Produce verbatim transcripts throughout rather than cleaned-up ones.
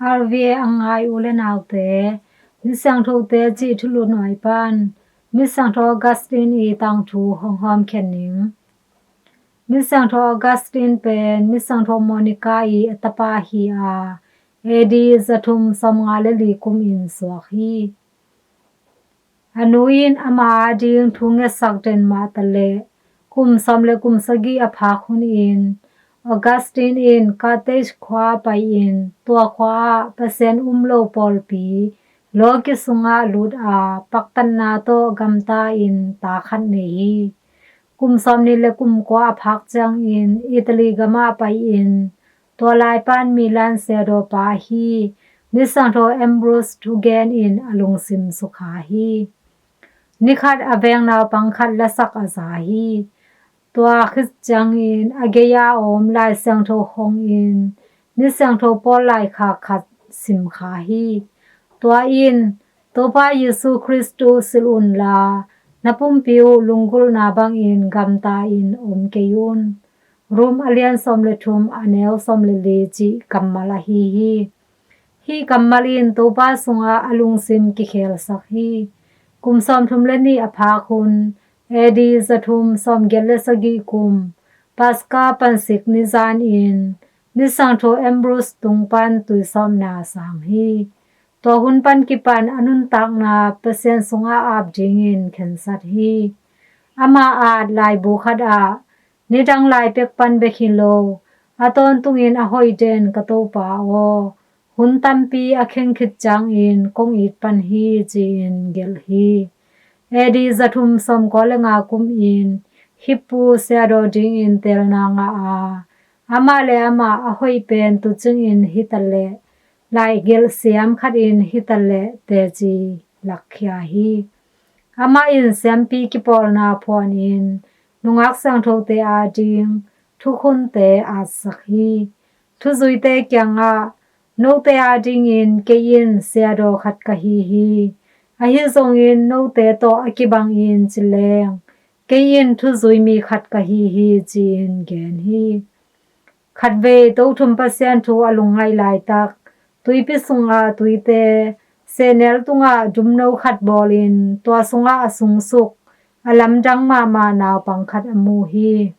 R V A a ngai u le naute, Misiangthote cih thulu nuai pan Misiangtho Augustine ii tangthu hong hawmkhen ning. Misiangtho Augustine pen Misiangtho Monica ii a tapa hi a, A D zathum sawmnga le li kumin suak hi. A nu in ama ading thu ngetsak den mah taleh kum sawm le kum sagih a phak hunin Augustine in Carthage khua pai-in tua khua ah Pasian um lo pawlpi lawki sungah lut a, paktatna tawh gamta-in ta khat nei hi. Kum sawmnih le kum kua a phak ciangin Italy gamah pai-in tua lai pan Milan siadawpa ahi Misiangtho Ambrose thugenin a lungsim sukha hi. Nikhat a veng naupang khat lasak a za hi. Tua khit ciangin a gei-a om Lai Siangtho hongin Misiangtho Paul laikhak khat simkha hi. Tua in Topa Jesu Khrist uh silh unla, na pumpi uh lunggulhna bangin gamta-in om kei un. Rom a lian sawm le thum a neu sawm le li cih kammal ahi hi. Hih kammal in Topa sungah a lungsim kikhelsak hi. Kum sawmthum le nih a phak hun, A D zathum sawmgiat le sagih kum, Paska pansik nizanin Misiangtho Ambrose tung pan tuisawpna sang hi. Tua hun pan kipan a nuntakna Pasian sungah ap dingin khensat hi. Ama at laibu khat ah, nidang lai pek pan bek hi lo, a tawntungin a hoih den ka Topa aw, hun tampi a kheng khit ciangin kong it pan hi ci-in gelh hi. A D zathum sawmkua le nga kumin Hippo siadaw dingin teelna ngah a, amah le amah a hoih pen tucingin hitaleh, laigelh siam khatin hitaleh teci lakkhia hi. Amah in siampi kipawlna phuanin nungak siangthote ading thukhunte atsak hi. Thuzuite kiangah, note adingin kei in siadaw khat ka hi hi. Ahi zongin note tawh a kibangin ci leng, kei in thuzui mi khat ka hi hi ci-in gen hi. Khatvei Tothum Pasian thu a lungngaih laitak, tuipi sunga tuite sehnel tungah dumno khat bawlin tua sungah a sungsuk a lamdang mahmah naupang khat a mu hi.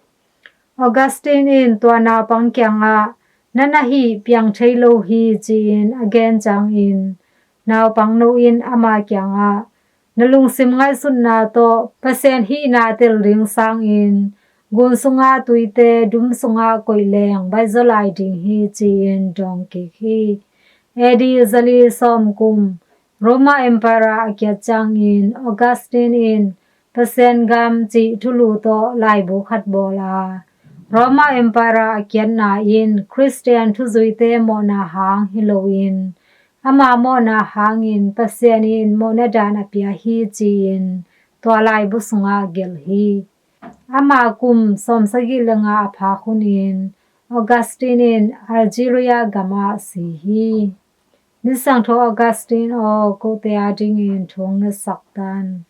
Augustine in tua naupang kiangah, na na hih piang thei lo hi ci-in a gen ciangin naupang no in ama kiangah, na lungsim ngaihsutna tawh Pasian hihna tel ding sangin gun sunga tuite dum sungah koih leng baihzaw lai ding hi ci-in dawng kik hi. A D zali sawm kum Roma Empire a kiat ciangin Augustine in Pasian gam cih thulu tawh laibu khat bawl a, Roma Empire a kiatna in Khristian thuzuite mawhna hang hi loin ama mawhna hangin Pasian in mawhna dan a pia hi ci-in tua laibu sungah gelh hi. Ama kum sawmsagih le nga a phak hunin Augustine in Algeria gamah si hi. Misiangtho Augustine aw, kote adingin thu hong ngetsak tan.